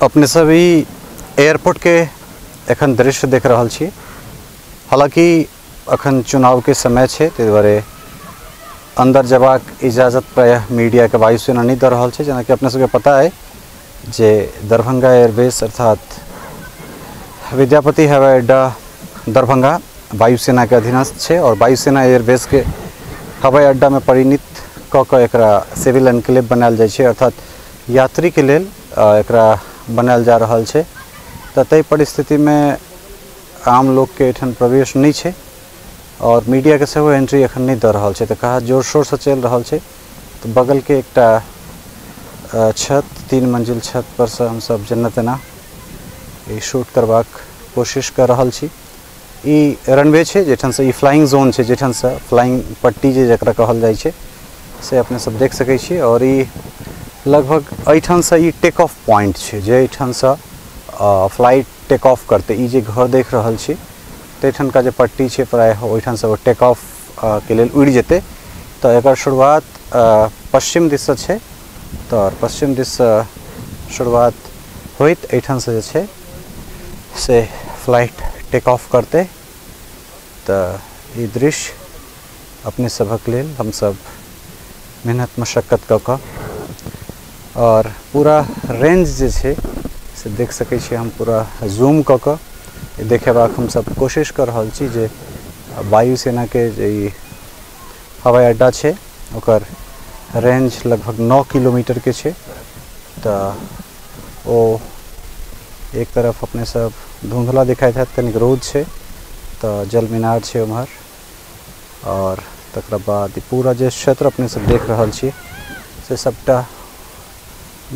अपने सब ई एयरपोर्ट के एखन दृश्य देख रहल छी। हालांकि अखन चुनाव के समय छै, ताहि दुआरे अंदर जबाक इजाजत प्रायः मीडिया के वायुसेना नहीं दऽ रहल छै। जेनाकि अपने सबके पता है जे दरभंगा एयरबेस अर्थात विद्यापति हवाई अड्डा दरभंगा वायुसेना के अधीनस्थ छै और वायुसेना एयरबेस के हवाई अड्डा में परिणित कऽ कऽ एकरा सिविल एनक्लेव बनायल जाइ छै, अर्थात यात्री के लेल एकरा बनायल जा रहल छै। तऽ ताहि परिस्थितिमे आम लोकके एहिठाम प्रवेश नहि छै और मीडिया के सेहो एंट्री एखन नहि दऽ रहल छै। तऽ कहा जोर शोरसँ चलि रहल छै। तऽ बगलके एकटा छत, 3 मंजिल छत पर से हमसब जेना तेना ई शूट करबाक कोशिश कऽ रहल छी। ई रनवे छै जाहिठामसँ ई फ्लाइंग जोन छै, जाहिठामसँ फ्लाइंग पट्टी जे जकरा कहल जाइ छै से अपने सब देख सकै छी। और ई लगभग एहिठामसँ ई टेक ऑफ पॉइंट छै, जे एहिठामसँ फ्लाइट टेक ऑफ करतै। ई जे घर देख रहल छी ताहिठामका जे पट्टी छै प्रायः ओहिठामसँ ओ टेक ऑफ के लेल उड़ि जेतै। तऽ एकर शुरुआत पश्चिम दिससँ छै, तऽ पश्चिम दिससँ शुरुआत होइत एहिठामसँ जे छै से फ्लाइट टेक ऑफ करतै। तऽ ई दृश्य अपने सभक लेल हमसब मेहनत मशक्कत कऽ कऽ और पूरा रेंज जे छै से देख सकै छी। हम पूरा जूम कऽ कऽ देखेबाक हमसब कोशिश कऽ रहल छी जे वायुसेनाके जे ई हवाई अड्डा छै ओकर रेंज लगभग 9 किलोमीटर के छै। तऽ ओ एक तरफ अपने सब धुंधला दिखाइत हैत, कनिक रौद छै, तऽ जल मीनार छै उम्हर। और तकरा बाद पूरा जे क्षेत्र अपने सब देख रहल छी से सबटा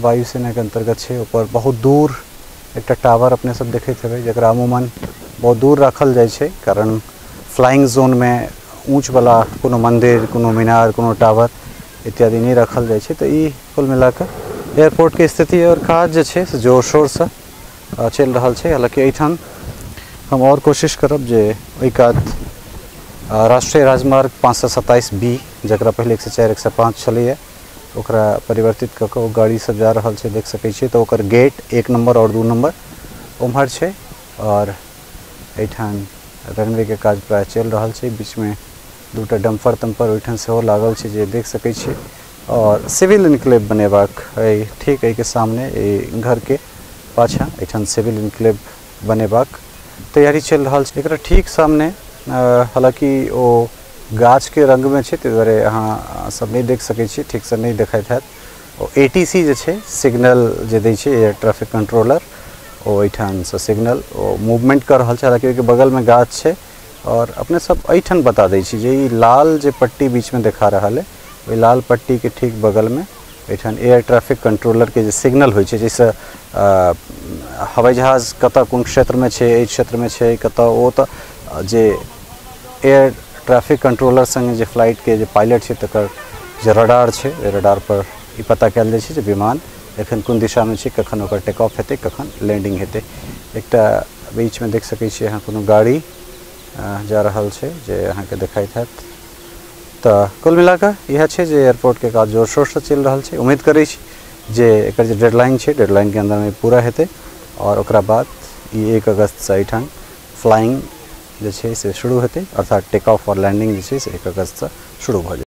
वायुसेनाके अन्तर्गत छै। ऊपर बहुत दूर एकटा टावर अपने सब देखैत हेबै, जकरा अमूमन बहुत दूर राखल जाइ छै, कारण फ्लाइंग जोनमे ऊँचवला कोनो मन्दिर, कोनो मीनार, कोनो टावर इत्यादि नहि राखल जाइ छै। तऽ ई कुल मिलाकऽ एयरपोर्टके स्थिति और काज जे छै से जोर शोरसँ चलि रहल छै। हालाँकि एहिठाम हम और कोशिश करब जे ओहि कात राष्ट्रीय राजमार्ग 527 बी, जकरा पहिले 104 105 छलैए, ओकरा परिवर्तित कऽ कऽ ओ गाड़ी सब जा रहल छै, देख सकै छियै। तऽ ओकर गेट 1 नंबर और 2 नंबर उम्हर छै और एहिठाम रनवे के काज प्रायः चलि रहल छै। बीचमे 2टा डम्फर तम्फर ओहिठाम सेहो लागल छै जे देख सकै छियै। और सिविल इनक्लेव बनेबाक एहि ठीक एहिके सामने एहि घरके पाछाँ एहिठाम सिविल इनक्लेव बनेबाक तैयारी चलि रहल छै। एकरा ठीक सामने हालाँकि ओ गाछके रंगमे छै, ताहि दुआरे अहाँ सब नहि देख सकै छी, ठीकसँ नहि देखाइत हैत। ओ ATC जे छै सिग्नल जे दै छै एयर ट्रैफिक कंट्रोलर, ओ एहिठामसँ सिग्नल ओ मूवमेंट कऽ रहल छै। हालाँकि ओहिके बगलमे गाछ छै। और अपने सब एहिठाम बता दै छी जे ई लाल जे पट्टी बीचमे देखा रहल है, ओहि लाल पट्टीके ठीक बगलमे एहिठाम एयर ट्रैफिक कंट्रोलरके जे सिग्नल होइ छै, जाहिसँ हवाई जहाज कतऽ कोन क्षेत्रमे छै, एहि क्षेत्रमे छै कतऽ, ओ तऽ जे एयर ट्रैफिक कंट्रोलर संगे जे फ्लाइटके जे पायलट छै तकर जे रडार छै, ओहि रडार पर ई पता कयल जाइ छै जे विमान एखन कोन दिशामे छै, कखन ओकर टेक ऑफ हेतै, कखन लैंडिंग हेतै। एकटा बीचमे देख सकै छियै अहाँ कोनो गाड़ी जा रहल छै जे अहाँके देखाइत हैत। तऽ कुल मिलाकऽ इएह छै जे एयरपोर्टके काज जोर शोरसँ चलि रहल छै। उम्मीद करै छी जे एकर जे डेडलाइन छै, डेडलाइनके अन्दरमे पूरा हेतै और ओकरा बाद ई 1 अगस्तसँ एहिठाम फ्लाइंग जे छै से शुरू हेतै, अर्थात टेक ऑफ और लैंडिंग जे छै से 1 अगस्तसँ शुरू भऽ जेतै।